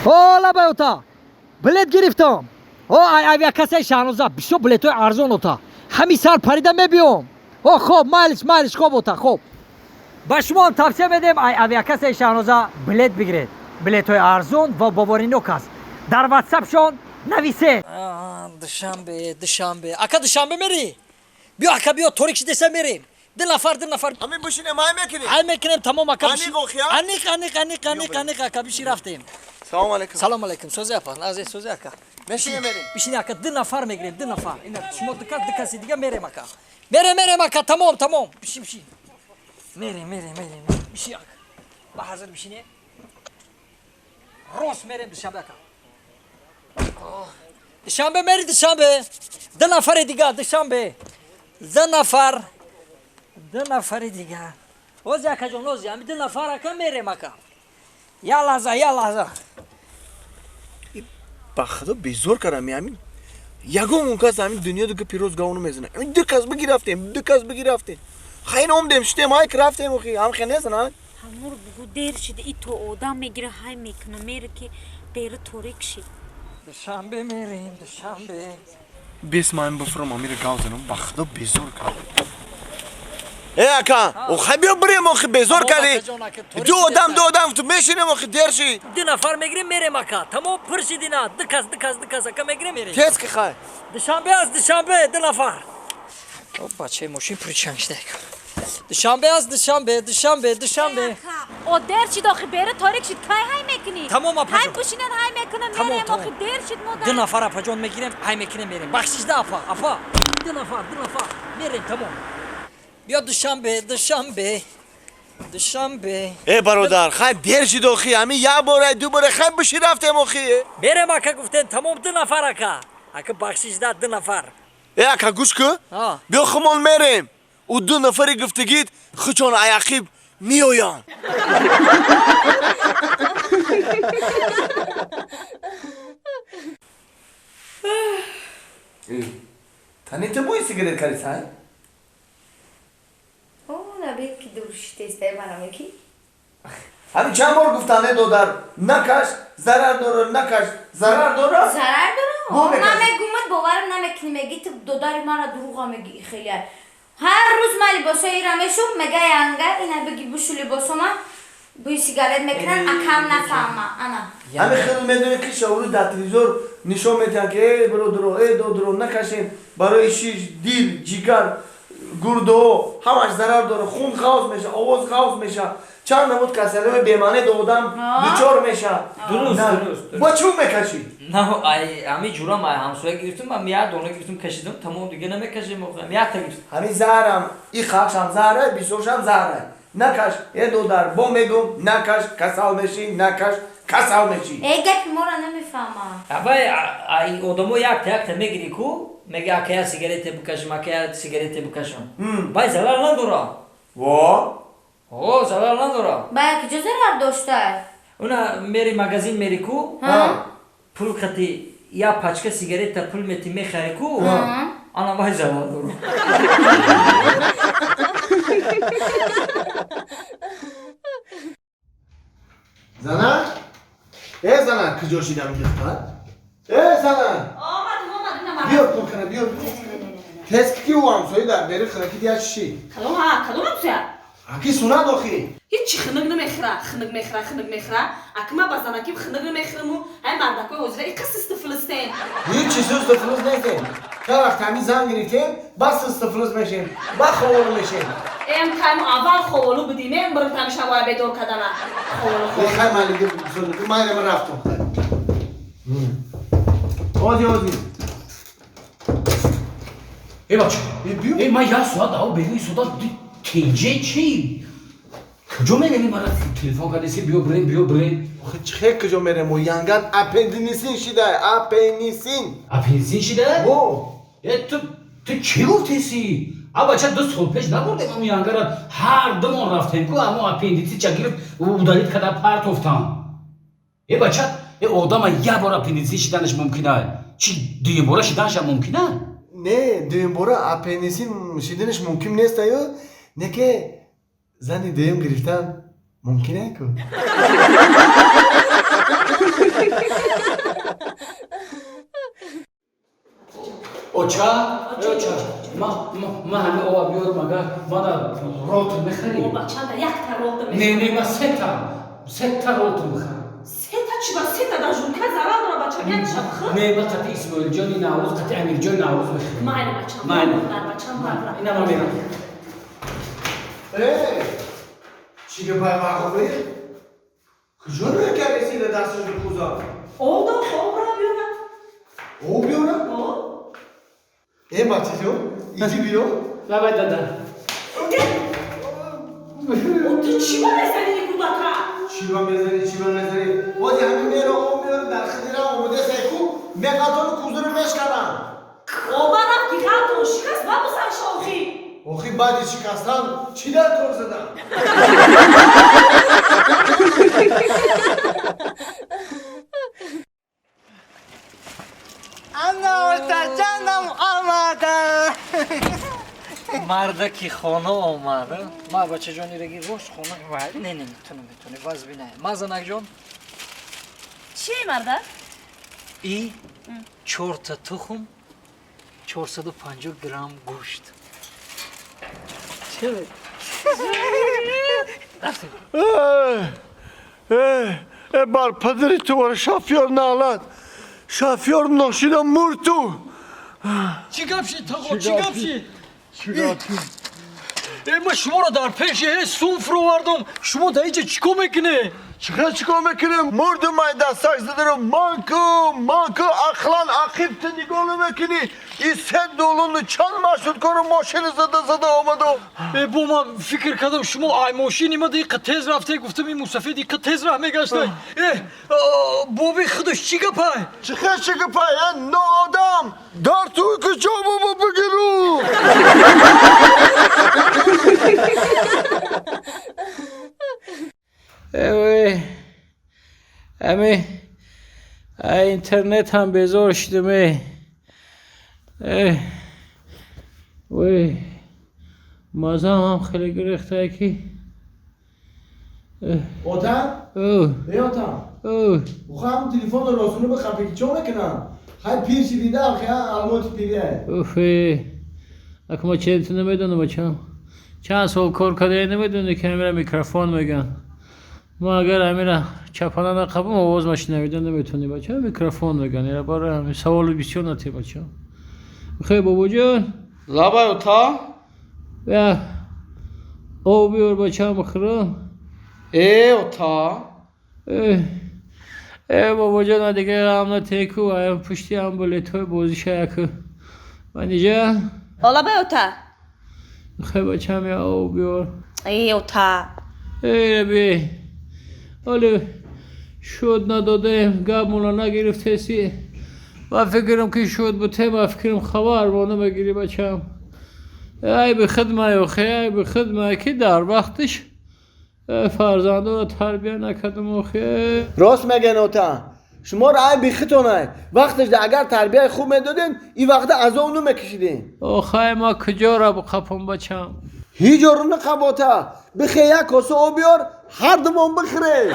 О, лабай ота, билет гирифтам. О, ай авиакассаи Шаҳноза бисёр билетҳои арзон, ота. Ҳамин сар парида мебиём. О, хоб, майлиш, майлиш, хоб, ота, хоб. Ба шумоам тавсия медиҳем, ай авиакассаи Шаҳноза билет бигиред. Билетҳои арзон ва боваринок аст. Дар ватсапшон нависед. Душанбе, Душанбе, ака, Душанбе мерӣ? Биё, ака, биё, торик шидеса мерем. Ду нафар, ду нафар. Ҳамин бишинем, ҳай мекунем. Ҳай мекунем, тамом, ака. Аниқ охи, а? Аниқ, аниқ, аниқ, аниқ, аниқ, ака, биши, рафтем. Салом алейкум. Салом алейкум. Сози, апа, назе, сози, ака. Мешинем, мерем. Бишини, ака, ду нафар мегирем, ду нафар. Ина шумо ду кас, ду каси дига, мерем, ака. Мерем, мерем, ака, тамом, тамом. Биши, биши. Мерем, мерем, мерем. Биши, ака. Ба ҳазир бишине. Рост мерем Душанбе, ака. Душанбе мери, Душанбе. Ду нафари дига, Душанбе. Ду нафар. Ду нафари дига. Ози, акаҷон, ози, ами ду нафар, ака, мерем, ака. Я лаҳза, я лаҳза. Ба худо, безор кардам. Ҳамин ягон он кас ҳамин дунё дига пирӯз гавну мезана. Ҳамин ду кас биги рафтем, ду кас биги рафтем, хайр омдем, шудем, ҳай рафтем, охи ҳам хе незана. Ҳамур бугу, дер шида, и то одам мегира, ҳай мекуна, мере ки бери торик шид. Душанбе мерем, Душанбе. Бес ман бифурам, амира гав занам. Ба худо, безор кардам. Э, ака, охай биё бирем, охи безор кардӣ. Ду одам, ду одам ту мешинем, охи дер шид. Ду нафар мегирем, мерем, ака. Тамом, пур шидина. Ду кас, ду кас, ду кас, ака, мегирем, мерем. Тез ки, хай. Душанбе аст, Душанбе, ду нафар. О, бачаи мошин причан шуда. Душанбе аст, Душанбе, Душанбе, Душанбе. О, дер шид, охи бери торик шид, кай ҳай мекунӣ? Тамом, апаҷон. Ҳай бушинен, ҳай мекуна, Тамом, мерем. Тамом. Охи дер шид мо. Ду нафар, апаҷон, мегирем, ҳай мекунем, мерем. Бахшишда, апа, апа. Ду нафар, ду нафар. Мерем, тамом. Биё, Душанбе, Душанбе. Душанбе. Э, бародар, хай дер шид, охи ҳамин як бора, ду бора, хай биши, рафтем, охи. Мерем, ака, гуфтем, тамом, ду нафар, ака. Ака, бахшишда, ду нафар. Э, ака, гӯш ку. А. Биё, хумон мерем, ӯ ду нафари гуфтагит хучон аяқиб меоянд. Тани ту бӯи сигарет кардӣ, сай? О, наби ки дур шитестай марамеки. Ҳамин чанд бор гуфтане, додар, накаш, зарар дора, накаш, зарар дора. Зарар дора? Бо Ман мекаш. мегумад, боварам намекунӣ, меги ту додари мара дурӯға меги хеле. Ҳар рӯз ман либосои ира мешум, мега янга ина биги бушу либосома бӯи сигарет мекунан, акам нафаҳма. Ана. Ҳамин хел медонӣ ки шаврӯ дар телевизор нишон медиҳанд, ки э, бародаро, э, додаро, накашем, барои шиш, дил, ҷигар, гурдаҳо ҳамаш зарар дора, хун ғавз меша, овоз ғавз меша, чанд намуд касалиҳои бемаъне до одам дучор меша. Дуруст, На. дуруст, дуруст. Ба чӣ мекашӣ? На, ай ҳами ҷурам, ай ҳамсоя гирифтум, ман як дона гирифтум, кашидам, тамом, дига намекашем, охи якта гирифтум. Ҳамин заҳрам, и хакшам заҳра, бисёршам заҳра. Накаш, э, додар, бо мегум, накаш, касал мешӣ, накаш, касал мешӣ. Э, гапи моро намефаҳма. Абай ай одамо якта якта мегири ку, мега, ака, я сигарете бикашам, ака, я сигарете бикашам. Бай зарар надора. Во. О, зарар надора. Ба як ҷо зарар доштай? Уна мери магазин, мери ку, Ҳа. пул қати я пачка сигарета пул мети, мехари ку, ана вай зарар дора. Зана, э, зана, куҷо шидам, духтар? Э, зана. Омадам, омадам. Биё, пул кана, биё, тез ки ӯ ҳамсоя дар бери хинаки дия ши. Калом ҳа, калом ҳамсоя? Аки сунат, охи. Ҳичи хинак намехӯра, хинак мехӯра, хинак мехӯра. Акма ба занаким хинак намехӯраму ҳай мардакои ҳозира иқа систу филистен. Ҳичи сусту филиз нестем. Та вақт ҳамин зан гирифтем, бас сусту филиз мешем, ба ховолу мешем. Эм, каймо аввал ховолу будим, эм бирм тамиша вая бедор кадана. Ховолу, Э, ховолу. хай, малиги, майрама, рафтум, хай. Ози, ози. Э, бача. Э, биё. Э, ман як соат ав бегӯи сода тинҷе чӣ? Куҷо мереми, мара телефон кардеси, биё бирем, биё бирем. Охи, чӣ хел куҷо мерем? О, янган аппендинисин шида, аппендисин. Аппендисин шида? О. Э, ту чӣ гуфтеси? А бача, 2 сол пеш набурдем ами янгара, ҳар думон рафтем ку, амо аппендицит ча гирифт, удалить када партофтам. Э, бача, э, одама як бор аппендицит шиданаш мумкина, чӣ дуюмбора шиданашам мумкина? Не, дуюмбора аппендисин шиданаш мумкин нест, аю не ки зани дуюм гирифтан мумкин ку. Оча, оча, ма ҳами ова биёрам, агар мана ролтон мехарӣ? О, бачанда якта ролта Не, не, ма сета ролтон мехарам. Сета чи ба сета дар журка зарар дора, бачам, якша бихӯр. Не, ма қати Исмоилҷони Наврӯз, қати Амирҷони Наврӯз мехарам. Майли, бачам. Майли. Бачам, бара. Ина ма мерам. Э, чӣ гапай вақофӣ? Куҷо мекардесида дасташро куза? Об дод, обра биёра. Об биёра? О. Э, бачаҷон, иҷи биё. Лабай, дада. О, ту чӣ ба мезанӣ кӯдака? Чӣ ба мезанӣ, чӣ ба мезанӣ? Бози ҳамин меро об меёра, дар хидира омода сайку, меғалтону кузаро мешканам. Оба рафт ки ғалтон шикаст, ба бизан шохӣ. Охи, баъди шикастан чӣ дар кор задам? Мардаки хона омад. Ма, бачаҷон, ираги рост хона. Не, не, ту наметонӣ, вазби не. Ма, занакҷон. Чи, марда? И чорта тухм, 450 грамм гӯшт. Э, бар падари ту вара шофёр налад. Шофёр ношида мурту. Чӣ гап шид, тағо, чӣ гап шид? Э, ма шуморо дар пеши ҳеҷ сум фуровардам, шумо дар инҷа чӣ кор мекунед? Чихел чӣ кор мекунем? Мурдум, ай дастак задарам. Манку, манку, ақлан ақиб ту нигоҳ намекунӣ. И се долуну чанд маршруткаро мошина зада зада омаду. Э, бо ман фикр кардам, шумо ай мошини ма диқа тез рафте, гуфтам ин мусафир диқа тез раҳ мегашта. Э, боби худаш чӣ гапай? Чихел чӣ гапай? Э, ноодам! Дар туи куҷо бобо бигиру? Эве, ами интернет ҳам безор шудам. Э, вой, мазам ҳам хеле гирифтае ки. Отам? Э, отам. Ухам телефонро росуну бихапе ки чо мекунам? Хай пир шидида, охи, алмоти пирия. Уфе, ака ма ченту намедонам, бачам. Чанд сол кор карда, намедонӣ ки амира микрофон меган. Ма агар амира чапана нақабам, овоз ма шунавида наметонӣ, бача, микрофон меган. Ира барои ҳамин саволи бисёр натӣ, бача. Хе, бобоҷон. Лабай, ота. Я об биёр, бачам, бихӯрам. Э, ота. Э, бобоҷон, дига ғам натеку, пушти ҳам билетҳои бозиша яку. Манижа? Лабай, ота. Хе, бачам, я об биёр. Э, ота. Э, раби. Ҳоле шуд надодаем, гапмона нагирифтеси. Ма фикрам ки шуд бутем, ма фикрам хабар бо намегирӣ, бачам. Айби хидмай, охе, айби хидмай, ки дар вақтиш фарзандоро тарбия накардам, охе. Рост мегӯен, ота. Шуморо айби хитонай. Вақташ агар тарбияи хуб медоден, ин вақта азоб намекашидем. Охай, ма куҷоро бқапам, бачам? Ҳеҷ ҷоро нақаб, ота. Бихе, як коса об биёр, ҳар думон бихӯрем.